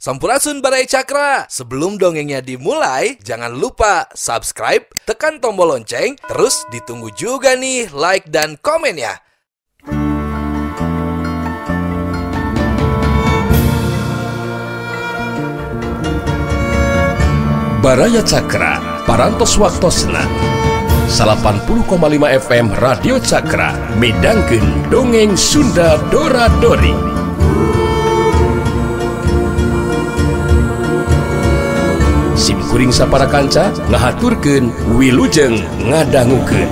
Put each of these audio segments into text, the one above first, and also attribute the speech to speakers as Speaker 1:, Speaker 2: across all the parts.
Speaker 1: Sampurasun Baraya Cakra. Sebelum dongengnya dimulai, jangan lupa subscribe, tekan tombol lonceng, terus ditunggu juga nih like dan komen ya.
Speaker 2: Baraya Cakra, Parantos Waktosna 80,5 FM Radio Cakra, midangkeun dongeng Sunda Dora Dori. Sim kuring sapara kanca ngahaturkeun wilujeng ngadangukeun.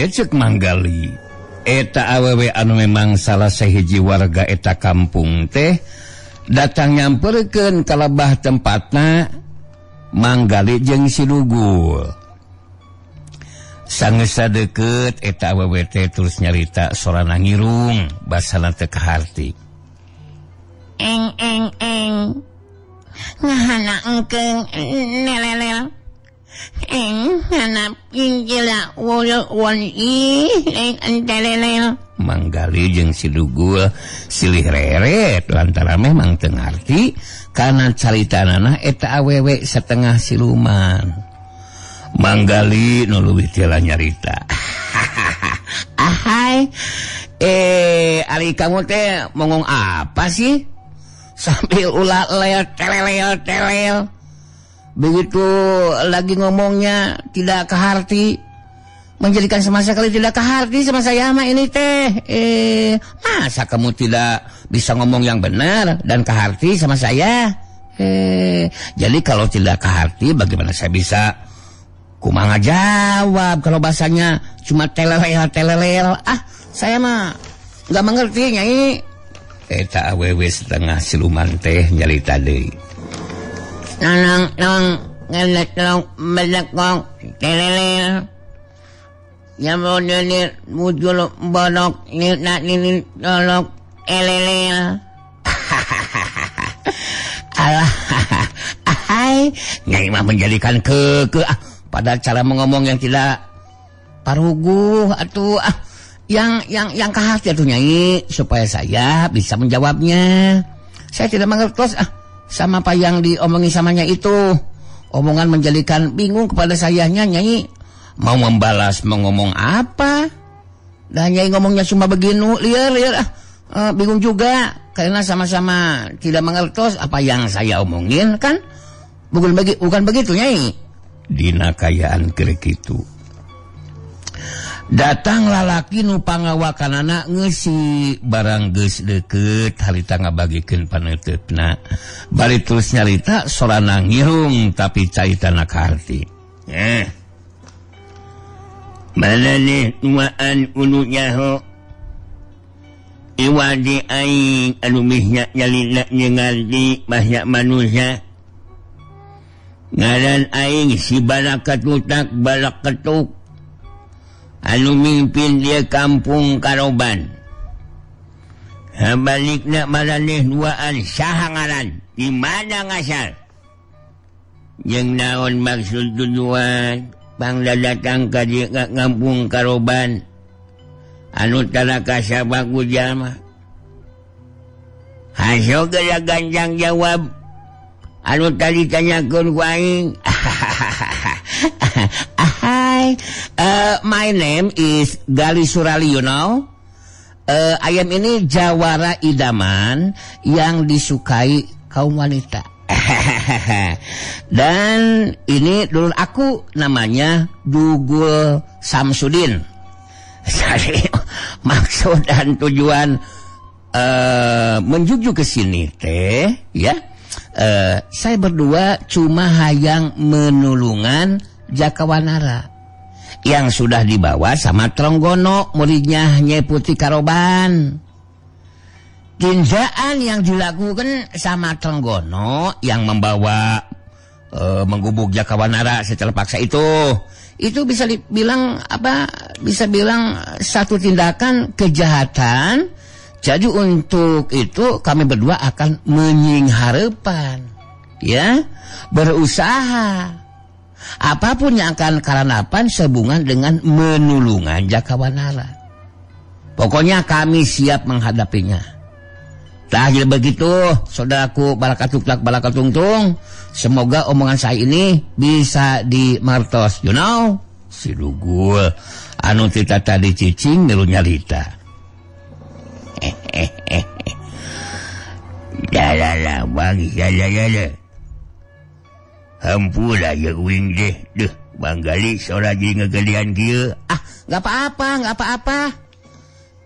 Speaker 3: Cek Manggali eta awewe anu memang salah sahiji warga eta kampung teh datang nyamperkeun ka lebah tempatna Manggali jeung si Dugul. Sanggeus deukeut eta awewe teh terus nyarita sorana ngirung basana teu kaharti.
Speaker 4: Eng eng eng ngahana engkeung nelelel.
Speaker 3: Manggali jeung si Dugul silih reret lantaran memang teu ngarti kana caritanana eta awewe setengah siluman. Manggali nu leuwih teh nyarita.
Speaker 4: Ahai, ari kamu teh ngomong apa sih? Sambil ulah lel telel telel. Begitu lagi ngomongnya tidak keharti, menjadikan sama sekali tidak keharti sama saya mah ini teh. Masa kamu tidak bisa ngomong yang benar dan keharti sama saya? Jadi kalau tidak keharti bagaimana saya bisa kumaha jawab kalau bahasanya cuma telelel telelel. Ah, saya mah nggak mengerti nyai.
Speaker 3: Eta awewe setengah siluman teh nyarita deui.
Speaker 4: Nang nang ngelek melekong telelel yang model mujul bonok nilna nilin tolok elelel.
Speaker 3: Alah, ahai, nyai mah menjadikan ke pada cara mengomong yang tidak paruguh atau yang kahati atuh nyai supaya saya bisa menjawabnya.
Speaker 4: Saya tidak mengerti sama apa yang diomongin samanya itu. Omongan menjadikan bingung kepada sayanya nyai.
Speaker 3: Mau membalas mengomong apa?
Speaker 4: Dan nyai ngomongnya cuma beginu, liar liar. Bingung juga karena sama-sama tidak mengertos apa yang saya omongin kan? Bukan begitu nyai.
Speaker 3: Dina kayaan keur kitu. Datang lalaki nu pangawakanana ngeusi barang geus deukeut harita ngabagikeun paneuteup-na. Bari terus nyarita sorana ngirung tapi caritana kaharti.
Speaker 4: Mana nih tuaan unu nyaho? Iwadi aing anu mihnya nyalina nyengarti bahnya manusia. Ngaran aing si balakatutak balakatuk. Anu mimpin dia kampung Karoban. Balikna maraneh duaan saha ngaran, di mana ngasal? Jeung naon maksud tujuan pangda datang ka dieu ka kampung Karoban anu tara kasabak ku jalma. Haso geura ganjang jawab anu tadi tanyakeun ku aing. Hai, my name is Gali Surali, you know. Ayam ini jawara idaman yang disukai kaum wanita. Dan ini dulur aku namanya Dugul Samsudin. Jadi maksud dan tujuan menjuju ke sini teh, ya. Saya berdua cuma hayang menulungan Jakawanara yang sudah dibawa sama Tronggono muridnya Nyai Putri Karoban. Tindakan yang dilakukan sama Trenggono yang membawa menggubuk Jakawanara secara paksa itu bisa dibilang apa? Bisa bilang satu tindakan kejahatan. Jadi untuk itu kami berdua akan menyingharepan, ya, berusaha apapun yang akan karanapan sehubungan dengan menulungan Jakawanara. Pokoknya kami siap menghadapinya. Tah jadi begitu, saudaraku balakatuk tak balakatungtung. Semoga omongan saya ini bisa dimartos, you know. Si Dugul anu tita tadi cicing milu nyarita.
Speaker 3: Dah bang, dah. Hampura ya uing deh. Duh, Bang Gali sora jadi ngegelian kieu.
Speaker 4: Ah, enggak apa-apa, enggak apa-apa.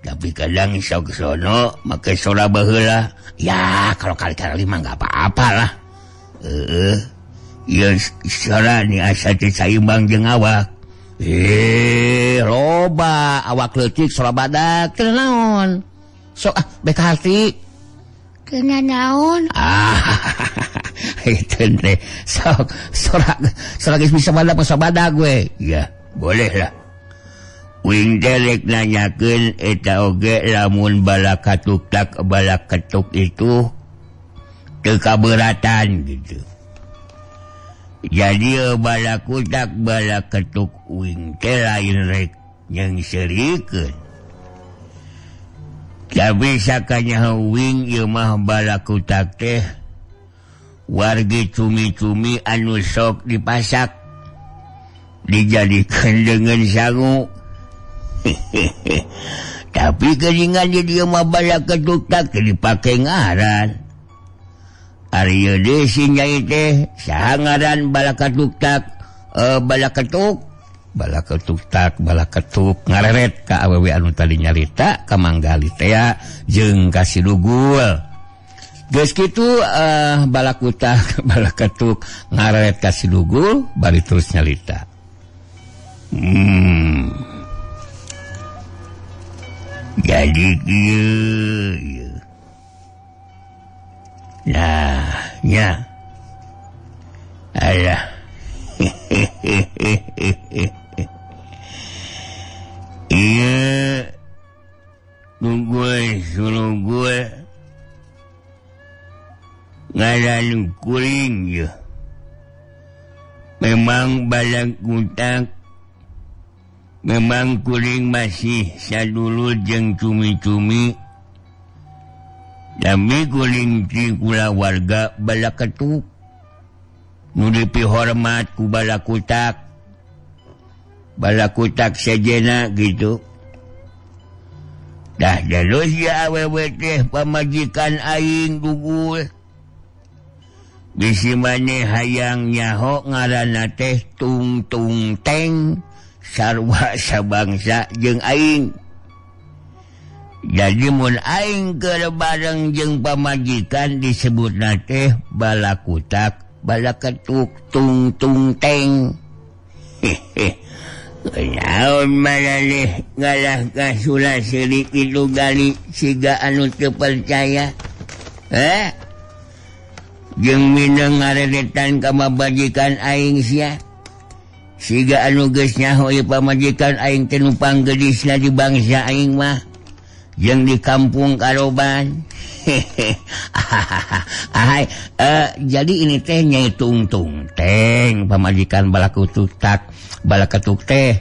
Speaker 3: Tapi kadang sok sono make sora baheula.
Speaker 4: Ya, kalau kali-kali mah enggak apa-apa lah.
Speaker 3: Heeh. Ieu sora ni asa teu saimbang jeung awak.
Speaker 4: Loba awak leutik sora badak teu naon. Sok ah bek hati.
Speaker 5: Kena naon?
Speaker 4: Ah, itu teh sok sora sora geus bisa badak masa badak we.
Speaker 3: Ya, boleh lah. Wing derek nanyakeun eta oge lamun balakatuk tak balakatuk itu teu kaberatan gitu. Jadi balakutak balaketuk wing teh lain rek nyengserikeun. Tapi sakanya wing ieu mah balakutak teh wargi cumi-cumi anu sok dipasak dijadikan dengan sangu. Tapi keringan dia mah balaketuk tak dipake ngaran. Ari ieu deui si nyai teh saha ngaran balakatuk tak balaketuk
Speaker 4: balaketuk tak balaketuk ngareret ka awewe anu tadi nyarita ka Manggali teh jeung ka si Dugul. Geus kitu balakutak balaketuk ngareret ka si Dugul bari terus nyarita.
Speaker 3: Jadi kieu. Nah, nya. Alah. Ieu nungguan suruh gue ngaran kuring ya. Memang balakutak memang kuring masih sadulur jeung cumi-cumi. Tapi kuring ti kulawarga balaketuk nu dipihormat ku balakutak. Balakutak sejena gitu. Dah terus ya awewe teh pamajikan aing Dugul. Bisi maneh hayang nyaho ngaranna teh tung tung teng sarwa sabangsa jeung aing. Jadi mun aing keur bareng jeung pamajikan disebutna teh balakutak balaketuk tung tung teng. Hehe. Naon maraneh ngalah ka sula seurik kitu gali siga anu teu percaya. Heh. Jeung mineng ngareretan ka pamajikan aing sia. Siga anu geus nyaho ieu pamajikan aing teh nu panggedisna di bangsa aing mah. Jeung di kampung Karoban. Ahai, jadi ini teh Nyai Tungtung teng pamajikan balakutuk tak balaketuk teh.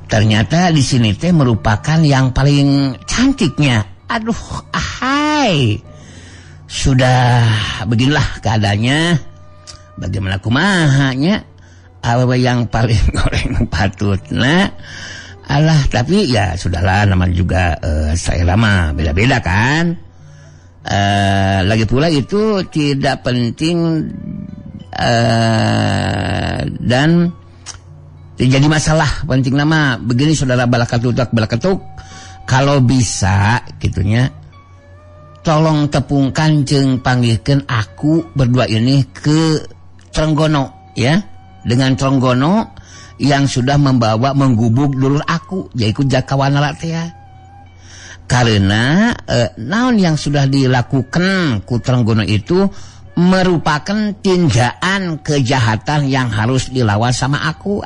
Speaker 3: Ternyata di sini teh merupakan yang paling cantiknya. Aduh, ahai. Sudah beginilah keadaannya. Bagaimana kumahanya? Awewe yang paling goreng patutna. Alah, tapi ya sudahlah, namanya juga saya lama beda-beda kan. Lagi pula itu tidak penting dan jadi masalah. Penting nama begini saudara balakatuk balaketuk, kalau bisa gitunya tolong tepungkan jeung panggilkeun aku berdua ini ke Trenggono ya, dengan Trenggono yang sudah membawa menggubuk dulur aku, yaitu Jakawanara teh.
Speaker 4: Karena naon yang sudah dilakukan ku Trenggono itu merupakan tindakan kejahatan yang harus dilawan sama aku.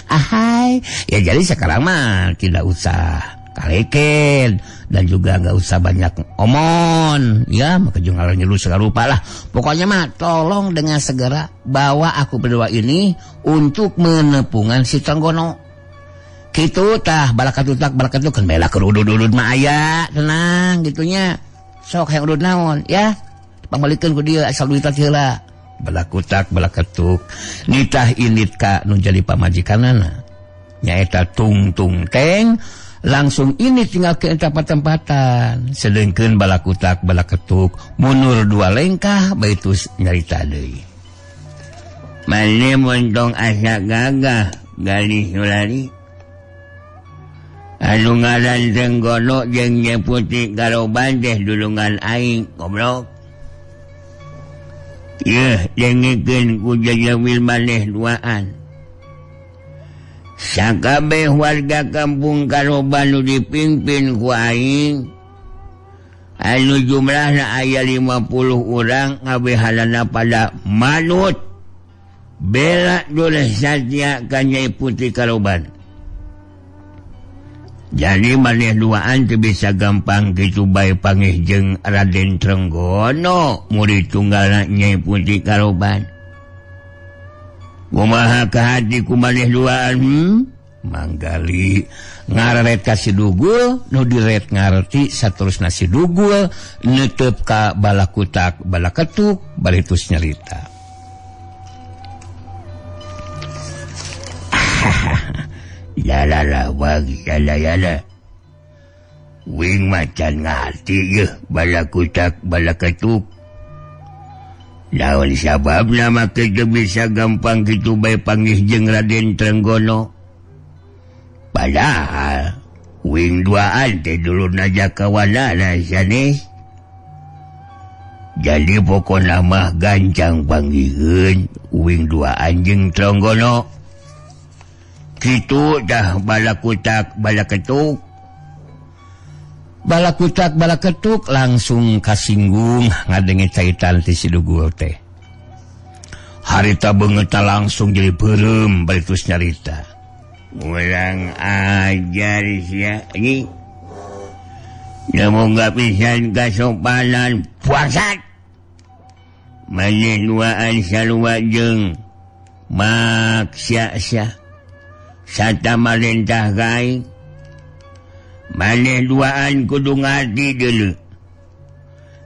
Speaker 4: Ahai. Ya jadi sekarang mah tidak usah kaleken dan juga nggak usah banyak omon ya, maka juga ngeluh segala rupa lah. Pokoknya mah tolong dengan segera bawa aku berdua ini untuk menepungan si Trenggono. Gitu tah balakatutak balakatuk kan bela kerudud-udud mah aya tenang gitunya. Sok hayang udud naon ya. Pangbalikeun ku dia asal duit heula. Balakutak balaketuk nitah indit ka nu jadi pamajikanana. Nyaeta tung tung teng langsung ini tinggal ke tempat-tempatan. Sedengkeun balakutak balaketuk mundur dua lengkah baitus nyarita deui.
Speaker 3: Mane montong asa gagah galih sulari. Anu ngaran Trenggono jeung Nyai Putri Karoban teh dulungan aing goblok. Yeuh dengekeun ku jajawil maneh duaan. Sakabeh warga kampung Karoban nu dipimpin ku aing anu jumlahna aya 50 urang ngabehanana pada manut bela duleh satya ka Nyai Putri Karoban. Jadi maneh duaan teu bisa gampang kitu bae pangih jeung Raden Trenggono murid tunggalna Nyai Putri Karoban. Kumaha kahati ku maneh duaan? Manggali ngararet ka si Dugul nu diret ngarti saterusna si Dugul neuteup ka balakutak balaketuk baritus nyarita. Yala la wagi yala yala. Wing macan ngarti yeuh balakutak balaketuk. Lawan sababna make teu bisa gampang kitu bae panggih jeung Raden Trenggono. Padahal wing duaan teh dulurna jakawanana sanes. Jadi pokona mah gancang panggihkeun wing duaan jeung Trenggono. Kitu dah balakutak balaketuk.
Speaker 4: Balakutak balaketuk langsung kasinggung ngadenge caitan ti si Dugul teh. Harita beungeutna langsung jadi beureum bari terus nyarita.
Speaker 3: Urang ajar sia ini. Lamun pisan kasopanan puasat. Maneh duaan sarua jeung maksia-sia. Sata marentah ka aing. Maneh duaan kudu ngarti deuleu.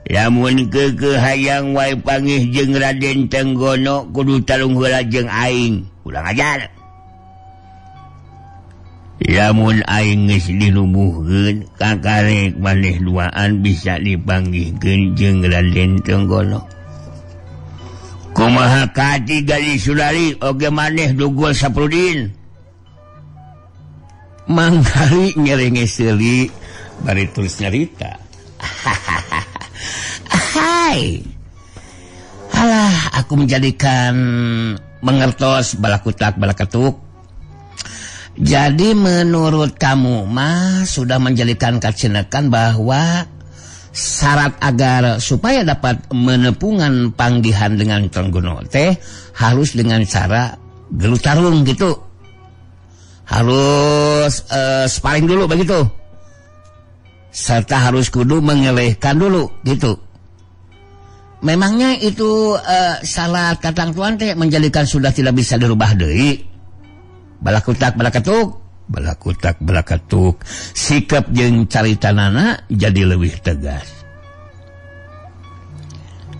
Speaker 3: Lamun keukeuh hayang wae pangih jeung Raden Trenggono kudu tarung heula jeung aing. Urang ajar. Lamun aing geus dilubuhkeun kakarek maneh duaan bisa dipanggihkeun jeung Raden Trenggono. Kumaha kati Gali Sulari oge maneh Dugul Saprudin.
Speaker 4: Manggali ngerenge seuli bari terus nyarita. Hai. Alah, aku menjadikan mengertos balakutak balaketuk. Jadi menurut kamu mah sudah menjadikan kacinekan bahwa syarat agar supaya dapat menepungan panggihan dengan Trenggono teh harus dengan cara gelut tarung gitu. Harus sparring dulu begitu. Serta harus kudu mengelehkan dulu gitu. Memangnya itu salah katang tuan teh menjadikan sudah tidak bisa dirubah deui. Balakutak balaketuk, balakutak balaketuk. Sikap jeung caritanana jadi leuwih tegas.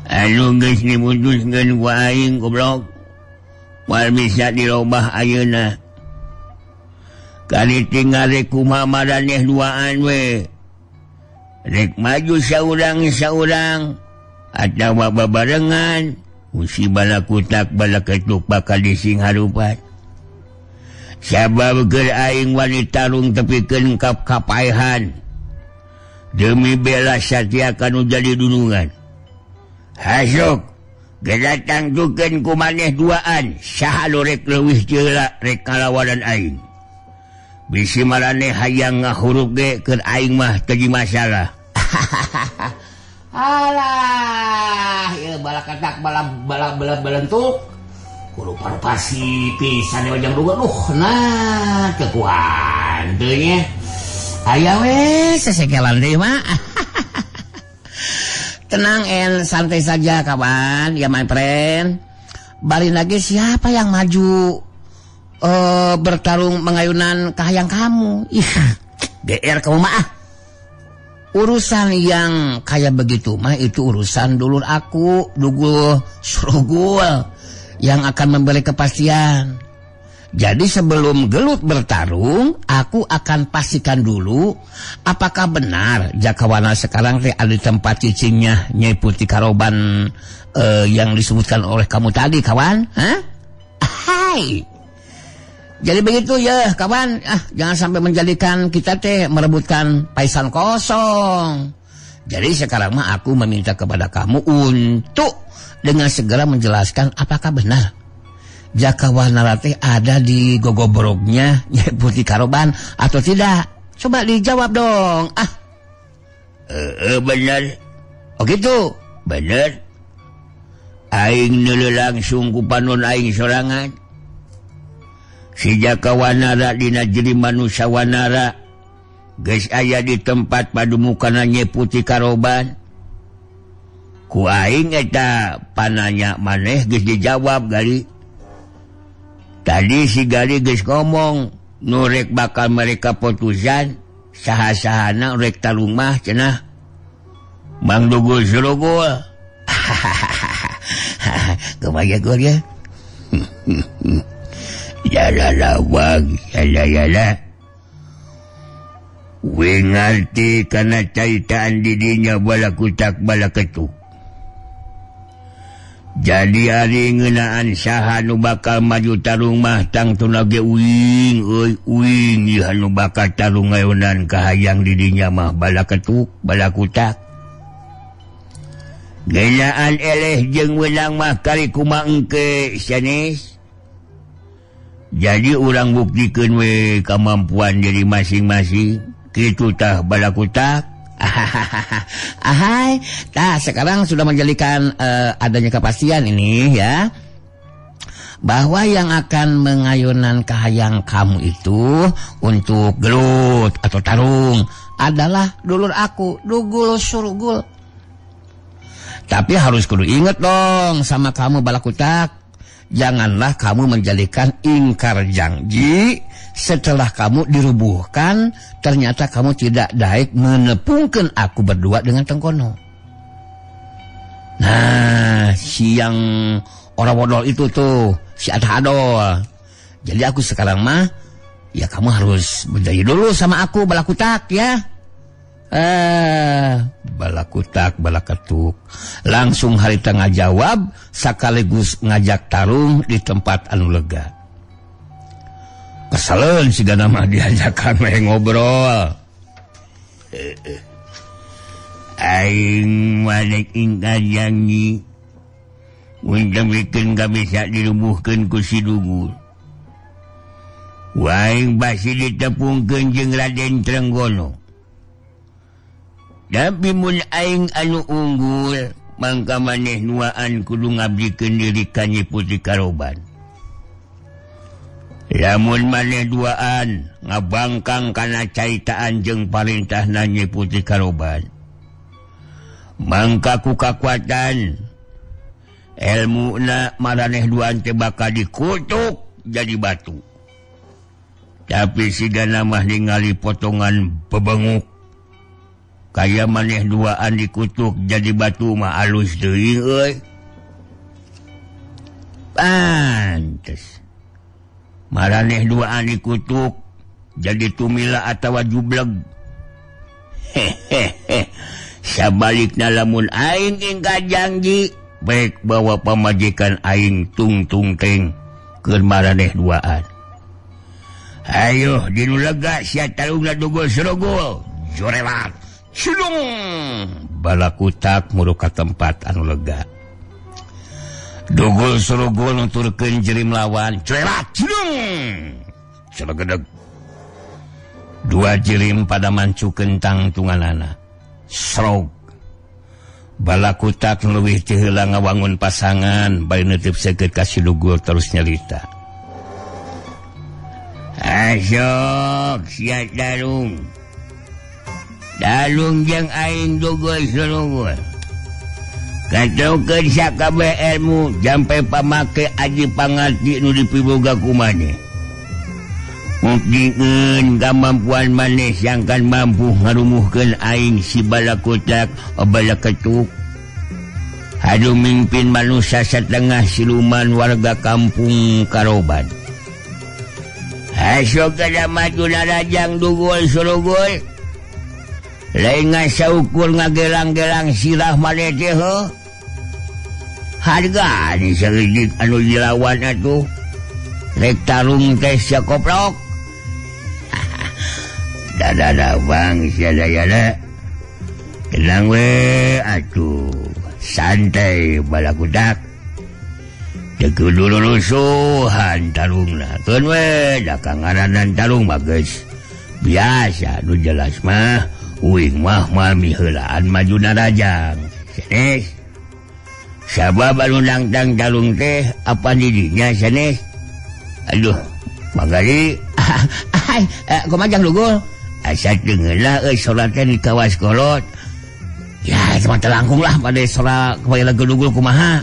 Speaker 3: Anu geus dimutuskeun ku aing goblok. Moal bisa dirobah ayeuna. Kali tinggal rek kumaha maraneh duaan we. Rek maju saurang-saurang atawa babarengan, usi balakutak balaketuk bakal dising harupat. Sabab keur aing wani tarung tepikeun ka kapaehan. Demi bela satya kanu jadi dunungan. Hasuk gedatang tukeun ku maneh duaan, saha nu rek leuwih ceula rek kalawanan aing.
Speaker 4: Bisi maraneh hayang ngahurup ge keur aing mah teu jadi masalah. Alah, ieu balakatak bala bala bala belentuk. Kudu parpasi pisan ujang duga duh nah kekuan teu nya. Aya we sesekelan deui mah. Tenang en, santai saja kawan, ya my friend. Bari lagi siapa yang maju bertarung mengayunan kahayang kamu? Ih, GR kamu mah. Urusan yang kayak begitu mah itu urusan dulur aku, Dugul Surugul yang akan memberi kepastian. Jadi sebelum gelut bertarung, aku akan pastikan dulu apakah benar Jakawana sekarang teh ada di tempat cicingnya Nyai Putih Karoban yang disebutkan oleh kamu tadi, kawan. Hah? Hai. Jadi begitu ya, kawan. Ah, jangan sampai menjadikan kita teh merebutkan paisan kosong. Jadi sekarang mah aku meminta kepada kamu untuk dengan segera menjelaskan apakah benar Jakawana teh ada di gogobrognya Nyai Putih Karoban atau tidak. Coba dijawab dong. Ah,
Speaker 3: bener.
Speaker 4: Oh gitu,
Speaker 3: bener. Aing neuleuh langsung ku panon aing sorangan. Si Jakawanara dina jeri manusia wanara geus aya di tempat padumukana Nyai Putih Karoban. Ku aing eta pananya maneh geus dijawab gali. Tadi si Gali geus ngomong nu rek bakal mereka putusan saha-sahana rek tarung mah cenah Mang Dugul Surugul.
Speaker 4: Kumaha gol ya?
Speaker 3: Yala lawang, yala yala. We ngarti kana caitaan didinya bala kutak bala ketuk. Jadi ari ngeunaan saha nu bakal maju tarung mah tangtuna ge uing euy uing ieu nu bakal tarung ngayonan kahayang didinya mah bala ketuk bala kutak. Ngeunaan eleh jeung weunang mah kari kumaha engke sanes. Jadi urang buktikeun we kamampuan diri masing-masing. Kitu tah bala kutak.
Speaker 4: Ahai, nah sekarang sudah menjadikan adanya kepastian ini ya, bahwa yang akan mengayunan kahayang kamu itu untuk gelut atau tarung adalah dulur aku, Dugul Surugul. Tapi harus kudu inget dong sama kamu balakutak, janganlah kamu menjadikan ingkar janji setelah kamu dirubuhkan ternyata kamu tidak daik menepungkan aku berdua dengan Tengkono. Nah, si yang orang bodol itu tuh, si Atah Adol. Jadi aku sekarang mah ya kamu harus berjanji dulu sama aku balakutak ya. Balakutak balaketuk langsung harita ngajawab sekaligus ngajak tarung di tempat anu lega. Kesaleun sigana mah diajakan we ngobrol.
Speaker 3: Aing mah ingkar janji mun demikeun ka bisa dirubuhkeun ku si Dugul. Waing basi ditepungkeun jeung Raden Trenggono. Tapi mun aing anu unggul mangka maneh nuaan kudu ngabdikeun diri ka Nyi Putih Karoban. Lamun maneh duaan ngabangkang kana caitaan jeung parintahna Nyi Putih Karoban, mangka ku kakuatan elmuna maraneh duaan teh bakal dikutuk jadi batu. Tapi sigana mah ningali potongan bebenguk kaya maneh duaan dikutuk jadi batu mah alus deui euy. Pantes maraneh duaan dikutuk jadi tumila atawa jubleg. Hehehe. Sabalikna lamun aing ingkar janji baik bawa pamajikan aing tungtung teng keur maraneh duaan. Ayo dinu lega sia tarungna Dugul Surugul. Jorelat. Cidung balakutak muru ka tempat anu lega. Dugul Surugul nuturkeun jerim lawan. Jorelat. Cidung. Celegedeg.
Speaker 4: Dua jirim pada mancukeun tangtunganana. Srog. Balakutak leuwih ti heula ngawangun pasangan bari neuteup seukeut ka si Dugul terus nyarita.
Speaker 3: Asok sia Darung. Darung jeung aing Dugul surugul. Katokeun sakabeh ilmu jampe pamake aji pangarti nu dipiboga ku maneh. Mungkin kemampuan maneh sangkan mampu ngarumuhkeun aing si Balakutak Balaketuk. Haduh mimpin manusia setengah siluman warga kampung Karoban. Asok kada maju narajang Dugul surugul. Lain ngasaukur ngagelang-gelang sirah maneh teh heuh. Harga ni saeutik anu dilawan atuh. Rek tarung teh sia koplok. Dadada bang sia dayana. Tenang we atuh. Santai Balakutak. Teu kudu rusuhan tarungna. Keun we da kangaranan tarung mah geus biasa nu jelas mah uing mah mami heulaan maju narajang. Sanes. Sabab anu nangtang tarung teh apa didinya sanes? Aduh, magali. Kumaha jang Dugul? Asa teu ngeunah euy salat teh di kawas kolot. Ya, cuma telangkung lah pada salat kepada Dugul kumaha.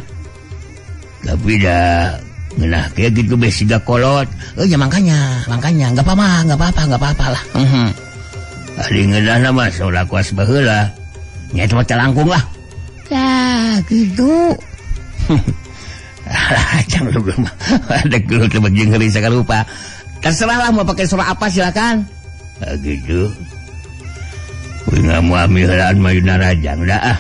Speaker 3: Tapi dah ngeunah kayak gitu beh siga kolot. Ya makanya enggak apa-apa lah. Heeh. Ari ngeunahna mah salat kuas baheula. Nya cuma telangkung lah.
Speaker 5: Ya, gitu.
Speaker 4: Jang Dugul mah ada gelut lebih jeung heuli sakarupa. Terserah lah mau pakai surat apa silakan.
Speaker 3: Gitu. Uing moal miheulaan maju narajang dah ah.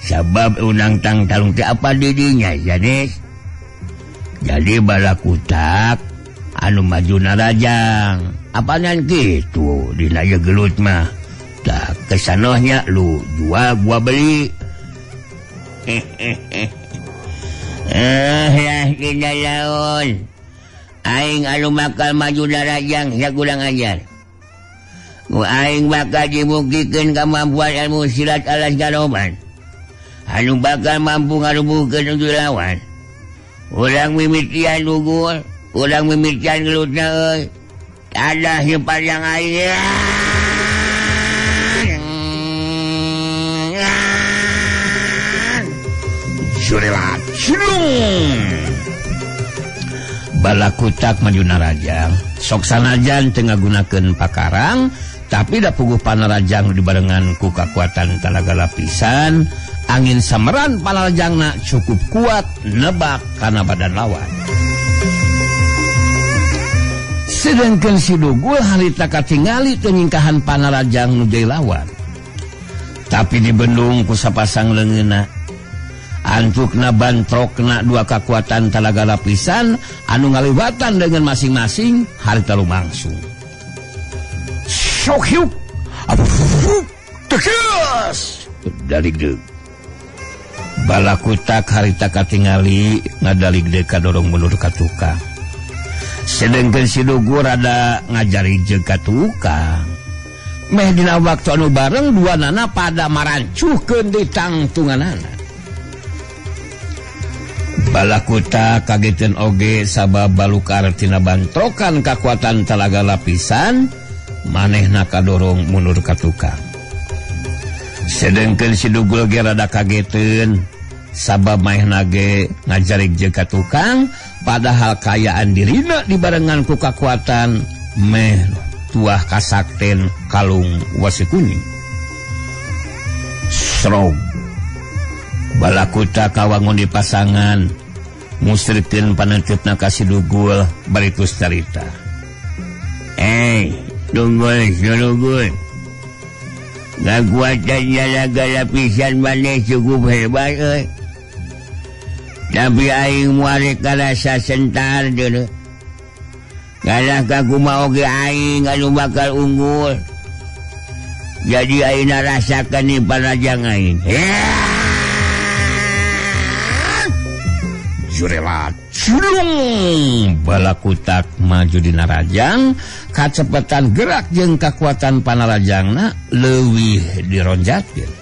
Speaker 3: Sabab unang tang talung teh apa didinya sanes. Jadi Balakutak anu maju narajang. Apaan kitu dina ieu gelut mah. Tah kesanohnya lu jual gua beli. Ya dina laon. Aing anu bakal maju narajang sia kurang ajar. Ku aing bakal dibuktikeun kemampuan ilmu silat alas garoban. Anu bakal mampu ngarubuhkeun untuk lawan. Urang mimitian Dugul, urang mimitian gelutna euy. Tadah ieu panjang aing.
Speaker 4: Surelat. Silung. Balakutak maju narajang. Sok sanajan teu ngagunakeun pakarang, tapi da puguh panarajang dibarengan ku kakuatan talaga lapisan, angin sameran panarajangna cukup kuat nebak kana badan lawan. Sedengkeun si Dugul harita katingali teu nyingkahan panarajang nu deui lawan. Tapi dibendung ku sapasang leungeunna. Antukna bantrokna dua kakuatan talaga lapisan anu ngaliwatan dengan masing-masing harita lumangsung. Sok hiup. Tegas. Daligdeug. Balakutak harita katingali ngadaligdeug kadorong mundur ka tukang. Sedengkeun si Dugul rada ngajari jeung ka tukang. Meh dina waktu anu bareng dua nana pada marancuhkeun di tangtunganana. Balakuta kageteun oge sabab balukar tina bantrokan kakuatan talaga lapisan manehna kadorong mundur ka tukang. Sedengkeun si Dugul ge rada kageteun sabab manehna ge ngajarik jeung ka tukang padahal kayaan dirina dibarengan ku kakuatan meh tuah kasakten kalung wasi kuning. Srog. Balakuta kawangun di pasangan musrikeun panenteupna ka si Dugul bari tus carita.
Speaker 3: Dugul surugul. Kakuatan jalaga lapisan maneh cukup hebat euy. Tapi aing moal rek karasa sentar deuleu. Kalah ka kumaha oge aing anu bakal unggul. Jadi aing rasakeun ni panajang aing.
Speaker 4: Jurelat Cilung Balakutak maju dina rajang, kacepetan gerak jeung kakuatan panarajangna leuwih dironjatkeun.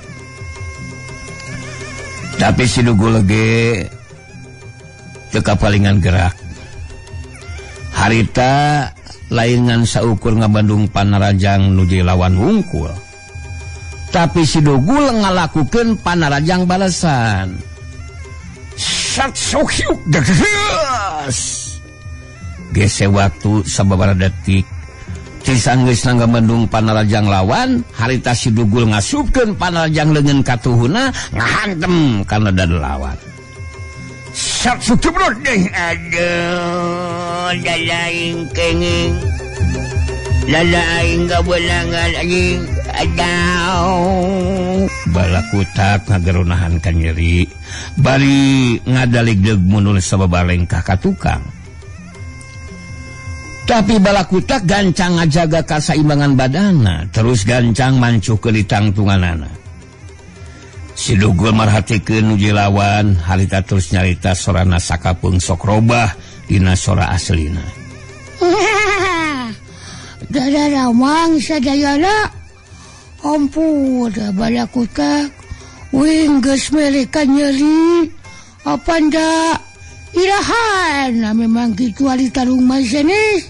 Speaker 4: Tapi si Dugul ge teu kapalingan gerak. Harita lain ngan saukur ngabandung panarajang nu jadi lawan wungkul. Tapi si Dugul ngalakukeun panarajang balasan. Sat sohyuk deges. Gese waktu sababaraha detik tisang geus nangga panarajang lawan, harita si Dugul ngasupkeun panarajang leungeun katuhuna ngahantem kana dada lawan. Sat sutubrut deh aduh dalaing kenging. Lalaing kabelangan anjing aduh. Balakutak ngagerunahan ka nyeri bari ngadaligdeug mundur sababalengkah ka tukang. Tapi Balakutak gancang ngajaga kasaimbangan badana, terus gancang mancuhkeun ditangtunganana. Si Dugul marhatikeun nu lawan, harita terus nyarita sorana sakapeung sok robah dina sora aslina.
Speaker 5: Dada ramang sadayana. Ampun Balakutak wing geus melekan nyeri. Apa ndak irahan memang kitu ari tarung mah senis.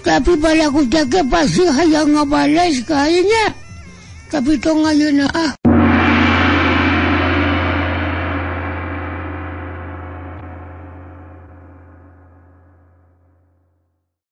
Speaker 5: Tapi Balakutak ge pasti hayang ngabales ka aing nya. Tapi tong ayeuna ah.